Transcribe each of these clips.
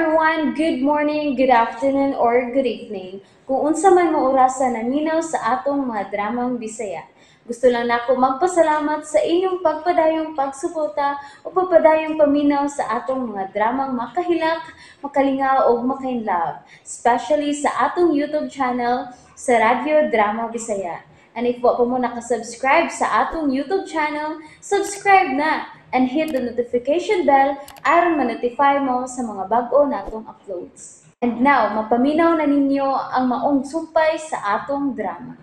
Everyone! Good morning, good afternoon, or good evening. Kung unsa man mo orasa naminaw sa atong mga dramang Bisaya. Gusto lang nako magpasalamat sa inyong pagpadayong pagsuporta o pagpadayong paminaw sa atong mga dramang makahilak, makalingaw o makainlove, especially sa atong YouTube channel sa Radyo Drama Bisaya. And if wa pa mo nakasubscribe sa atong YouTube channel, subscribe na and hit the notification bell aron ma-notify mo sa mga bag-o natong uploads. And now, mapaminaw na ninyo ang maong sumpay sa atong drama.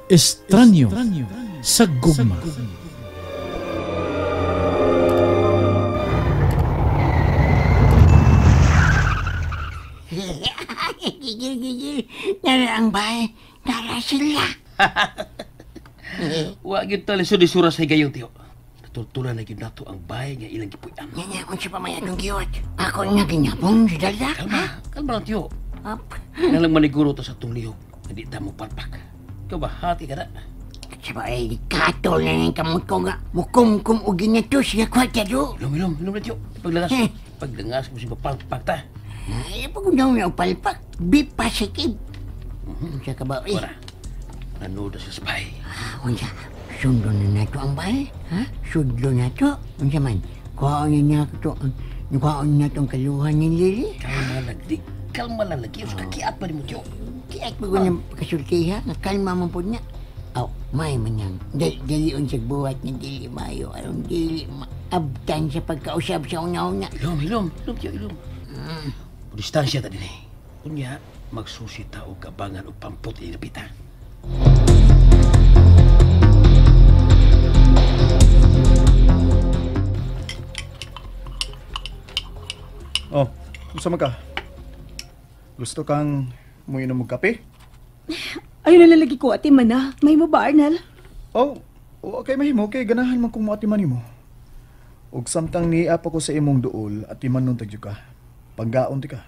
Estranyo sa gugma. Gigil, gigil. Nara ang bahay. Nara sila. Wa gyud ta lisod isura sa higayon, tiyo. Natultulan na gyud nato ang bahay nga ilang gipuy-an. Nga nga, unsa pa may atong giwat. Ako nga ginyapong si Dalda. Kalma, kalma lang, tiyo. Up. Nalang maniguro ta sa atong lihok. Hindi ta mo palpak. Ikaw ba, hati ka na? At sa ba, ay, katol na ng kamot ko nga. Mukumkum o ginato siya kwarta do. Ilom, ilom, ilom na, tiyo. Paglangas, paglangas mo siya palpak ta. Ay, pag unaw na palpak, be positive. Unsa ka ba, eh? Wala. Nanood na siya sa bahay. Ah, unsa, sundo na nato ang bahay, ha? Sudlo na to. Unsa man, kuhaon na nato, kuhaon na itong kaluhan ni Lily. Kalma lagi, kalma lang lagi. Usa ka kiat pa rin mo, tiyo. Kiat mo ko ng pagkasulti, ha? Kalma mo po niya. Aw, may manyang. Dalion sa buhat ng dili mayo. Anong dili maabtan sa pagkausap sa una-una. Ilom, ilom, ilom, tiyo, ilom. Distansya ta din eh. Unya, magsusi ta og kabangan og pampot ilapita. Oh, unsa man ka? Gusto kang muinom og kape? Ayun na lalagi ko, ate mana. May mo ba, Arnel? Oh, okay, mahimo. Okay, ganahan man kung moatiman nimo. Og samtang niap ako sa imong duol, atiman nun tagyo ka. Panggaon ti ka.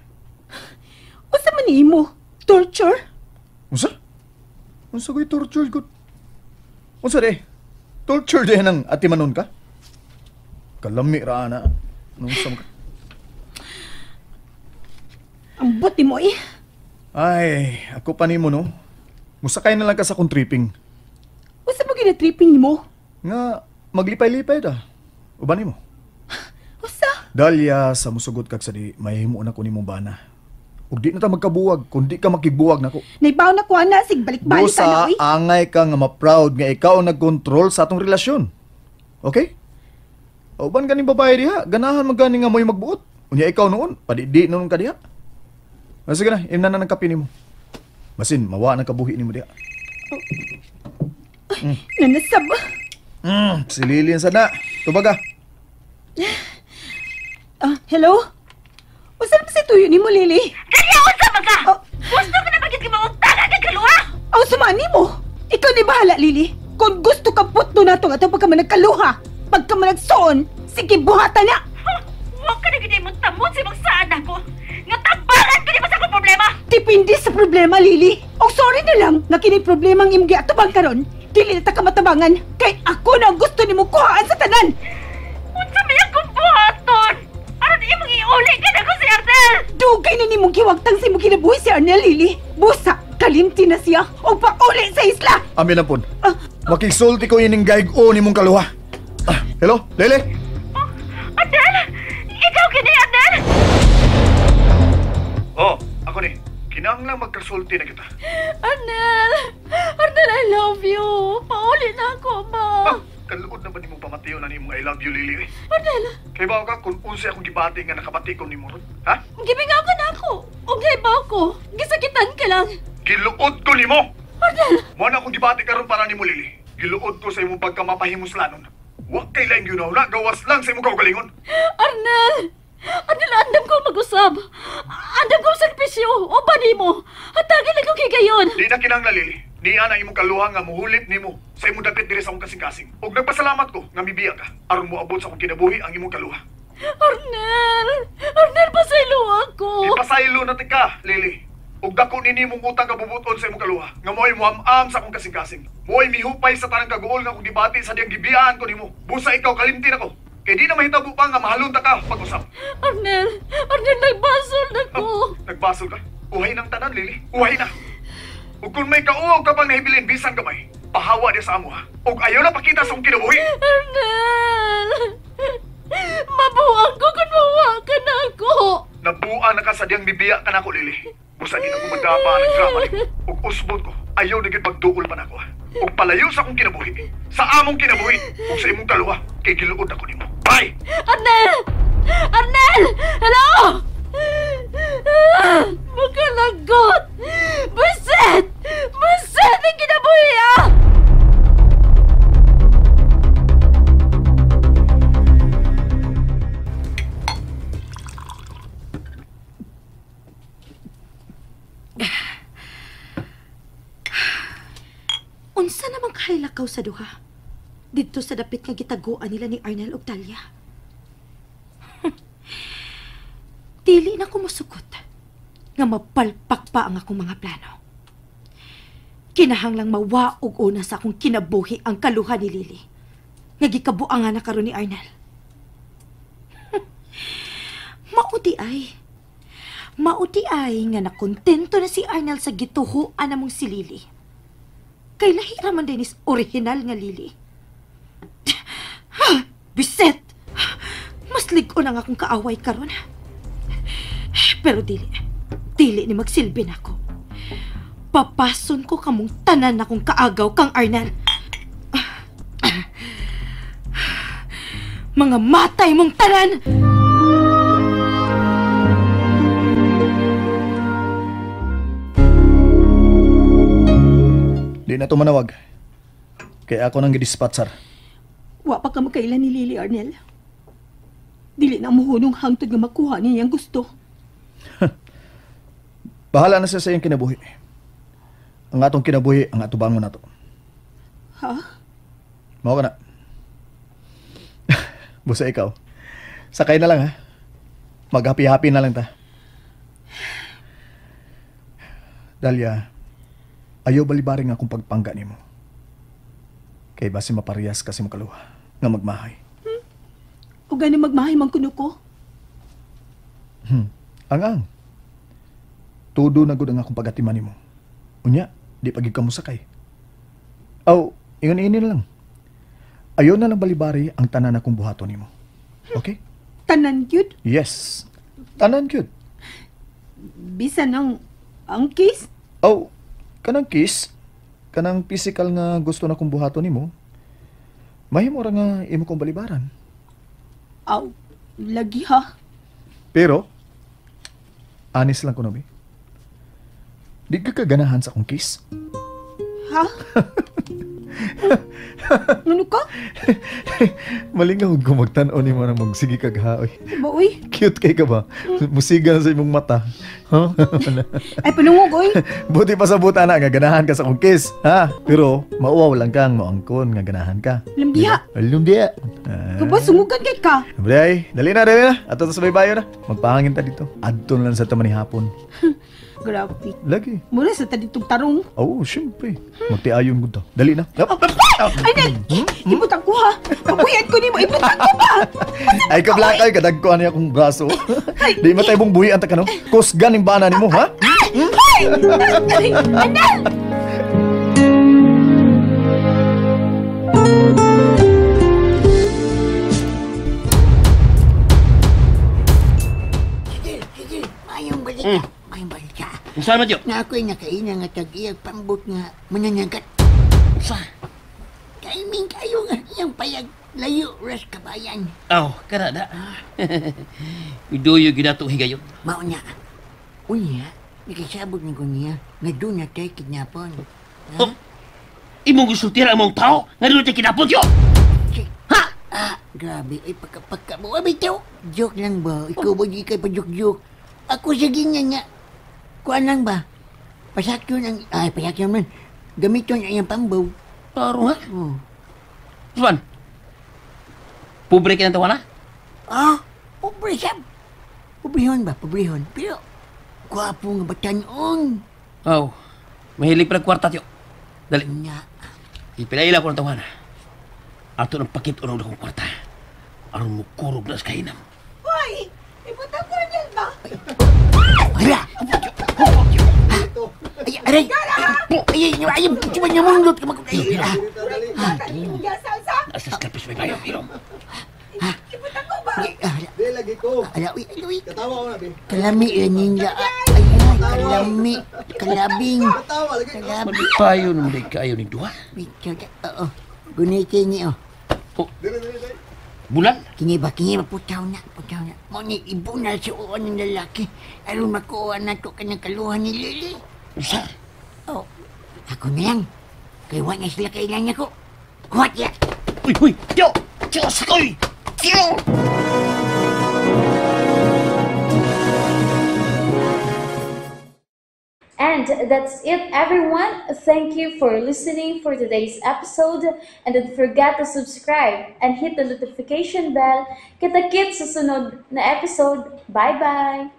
Unsa man nimo? Torture? Unsa? Unsa ko'y torture ko? Unsa de? Torture de nang atimanon ka? Kalami ra ana. Unsa man ka? Ang buti mo eh. Ay, ako pa nimo no. Musakay na lang ka sa akong tripping. Unsa mo gina-tripping nimo? Nga maglipay-lipay ta. Uban nimo. Unsa? Dalya sa musugot kag sa di mahimo na ko nimong bana. Ug di na ta magkabuwag kun di ka makigbuwag nako. Naibaw na ko ana sig balik-balik ka na Busa oy. angay ka nga ma-proud nga ikaw ang nagkontrol sa atong relasyon. Okay? Uban ganing babae diha, ganahan man gani nga mo'y magbuot. Unya ikaw noon, padidi noon ka diha. Ah, sige na, imna na ng kape nimo. Masin, mawa na kabuhi nimo diha. Nanasab. Si Lilian sana. Tubaga. Ah, hello? Unsa man si tuyo nimo, Lily? Dali, unsa man ka? Oh. Gusto ko na bagit ka maugtagan kag kaluha? Aw, suma nimo. Ikaw ni bahala, Lily. Kung gusto ka putno nato nga pagka man nagkaluha, pagka man nagsuon, sige buhatan na. Wa ka na gid mo tamod sa imong saan ako. Nga tabangan ka nimo sa akong problema. Depende sa problema, Lily. Og sorry na lang nga kini problema ang imong giatubang karon. Dili na ta ka matabangan kay ako na ang gusto nimo kuhaan sa tanan. Unsa may akong buhaton? Aron imong iuli ka na ko si Arnel. Dugay na nimong giwagtang sa imong kinabuhi si Arnel, Lily. Busa, kalimti na siya og pauli sa isla. Amin na pon. Ah. Makigsulti ko ining gaig-o nimong kaluha. Ah, hello, Lily? Oh, Arnel! Ikaw kini, Arnel! Oh, ako ni. Kinahanglan magkasulti na kita. Arnel! Arnel, I love you! Pauli na ako, ma! Ah, kaluod na ba nimong pamatiyo na nimong I love you, Lily? Eh? Arnel! Kay ba ka kung unsa akong gibati nga nakabati ko nimo ron? Ha? Gibingaw ka na ako! Og ba ako? Gisakitan ka lang! Giluod ko nimo! Arnel! Mo na akong gibati karon para nimo, Lily. Giluod ko sa imong pagkamapahimuslanon. Wa kay laing gyud na gawas lang sa imong kaugalingon. Arnel! Arnel, andam ko mag-usab. Andam ko sakripisyo. O ba nimo? Hatagin lang ko kay gayon. Di na kinahanglan, Lily. Niya na imong kaluha nga muhulip nimo sa imong dapit diri sa akong kasing-kasing. Og nagpasalamat ko nga mibiya ka aron moabot sa akong kinabuhi ang imong kaluha. Arnel! Arnel, pasaylo ako. Ipasaylo na tika, Lily. Og dako ni nimong utang kabubuton sa imong kaluha nga mo'y muam-am sa akong kasing-kasing. Mo'y mihupay sa tanang kaguol nga akong gibati sa diyang gibiyaan ko nimo. Busa ikaw kalimti nako. Kay di na mahitabo pa nga mahalon ta ka pag-usap. Arnel! Arnel, nagbasa Magbasol ka. Uhay ng tanan, Lily. Uhay na. Ug kung may kauaw ka pang nahibilin bisan gamay, pahawa niya sa amo ha. Ug ayaw na pakita sa akong kinabuhi. Arnel! Mabuang ko kung mawa ka na ako. Nabuang na ka sa diyang mibiya ka na ako, Lily. Busa di na ko magdapa ng drama nimo. Ug usbon ko, ayaw na gyud pagduol pa nako. Ug palayo sa akong kinabuhi, sa among kinabuhi, ug sa imong kaluha, kay giluod ako nimo. Bye! Arnel! Arnel! Hello! Makalagot! Buset! Buset ang kinabuhi ah! Unsa namang kahilakaw sa duha? Didto sa dapit nga gitaguan nila ni Arnel og Talia. Dili na ko mosukot nga mapalpak pa ang akong mga plano. Kinahanglang mawaog una sa akong kinabuhi ang kaluha ni Lily. Nga gikabuangan na karon ni Arnel. Mauti ay nga nakontento na si Arnel sa gituhoan namong si Lily. Kay lahi ra man din is original nga Lily. Biset! Mas lig-on ang akong kaaway karon. Pero dili ni magsilbi nako. Papason ko kamong tanan akong kaagaw kang Arnel. Mga matay mong tanan! Di na to manawag. Kaya ako nang gidispatchar. Wa pa ka makailan ni Lily, Arnel. Dili na muhunong hangtod nga makuha niya ang gusto. Bahala na siya sa iyang kinabuhi. Ang atong kinabuhi, ang atubangon na to. Ha? Mao ka na. Busa ikaw. Sakay na lang ha. Mag-happy-happy na lang ta. Dahlia, ayaw balibaring akong pagpangga nimo. Kay basi maparehas kasi mo kaluha nga magmahay. O gani magmahay man kuno ko? Ang-ang. Todo na gud ang akong pagatiman nimo. Unya, di pagid ka mosakay. Aw, ingon ini na lang. Ayaw na lang balibari ang tanan akong buhaton nimo. Okay? Tanan gyud? Yes. Tanan gyud. Bisan ang kiss? Aw, kanang kiss, kanang physical nga gusto na kong buhaton nimo, mahimo ra nga imo kong balibaran. Aw, lagi ha. Pero, anis lang ko nabi. Di ka kaganahan sa akong kiss. Ha? Ano ka? Malingaw ko magtan-aw nimo na magsige kag haoy. Ba, uy? Cute kay ka ba? Musiga sa imong mata. Huh? Ay, panungog, uy. Buti pa sa buta na nga ganahan ka sa akong kiss, ha? Pero mauwaw lang kang moangkon nga ganahan ka. Lambiha. Lambiha. Kaba, sungugan kay ka. Dali, dali na, dali na. Ato ta sa baybayo na. Magpahangin ta dito. Adto lang sa taman ni hapon. Grabe. Lagi. Mura sa taditong tarong. Oo, siyempre. Magtiayon ko to. Dali na. Ay, nag! Ibutang ko ha! Pabuyan ko nimo! Ibutang ko ba? Ay, kablakay! Kadagkuhan niya akong braso. Di matay mong buhi ang takano. Kusgan yung bana nimo, ha? Ay! Ay! Anal! Sige, sige. Mayong balik ka. Mayong balik ka. Unsa man, Tiyo? Na ako'y nakaina nga tag-iyag pambot nga mananagat. Unsa? Kaiming kayo nga iyang payag layo ras kabayan. Aw, kana na. Iduyo ginato higayon. Mao na. Unya, nakisabot ni ko niya nga doon na tayo kidnapon. Ha? Oh, imong gisulti ra among tao nga doon tayo kidnapon, Tiyo. Ha? Ah, grabe. Ay, pagka-pagka mo. Abi, Tiyo. Joke lang ba? Ikaw ba di kayo pa-joke-joke? Ako sa ganyan nga. Kuan lang ba? Pasakyon ang... Ay, pasakyon man. Gamiton ang iyang pambaw. Taro, ha? Oh. Swan, pobre ka ng tawa na? Ah, pobre siya. Pobrehon ba? Pobrehon. Pero, gwapo nga batanon. Oh, mahilig pa ng kwarta, Tiyo. Dali. Nga. Ipinaila ko ng tawa na. Ato ng pakit unong akong kwarta. Aron mo kurog na sa kainam. Hoy! Ibutang ko niyan ba? Hala! Aray! Ay, ay, ay, ay, ay, mundot ka mag. Ay, ah. Asa sa kapis may bayo, ilong. Ay, ah, Di lagi ko. Ala, uy, ay, uy. Katawa ko na, be. Kalami nila. Ay, ay, kalami. Kalabing. Katawa lagi ko. Kalabing. Malipayo naman day kaayo ning duha. Picture. Oo. Gunitin niyo. Dili, dili, dili. Bulan? Kini ba, putaw na, putaw na. Mo ni ibunal si uwan ng lalaki. Aron makuha na to kanyang kaluhan ni Lily. Usa? Oh, ako na lang. Kay wa na sila kailan ako. Kuhat ya. Uy, uy! Tiyo! Tiyo, sakoy! Tiyo! And that's it, everyone. Thank you for listening for today's episode. And don't forget to subscribe and hit the notification bell. Kita-kits sa sunod na episode. Bye-bye!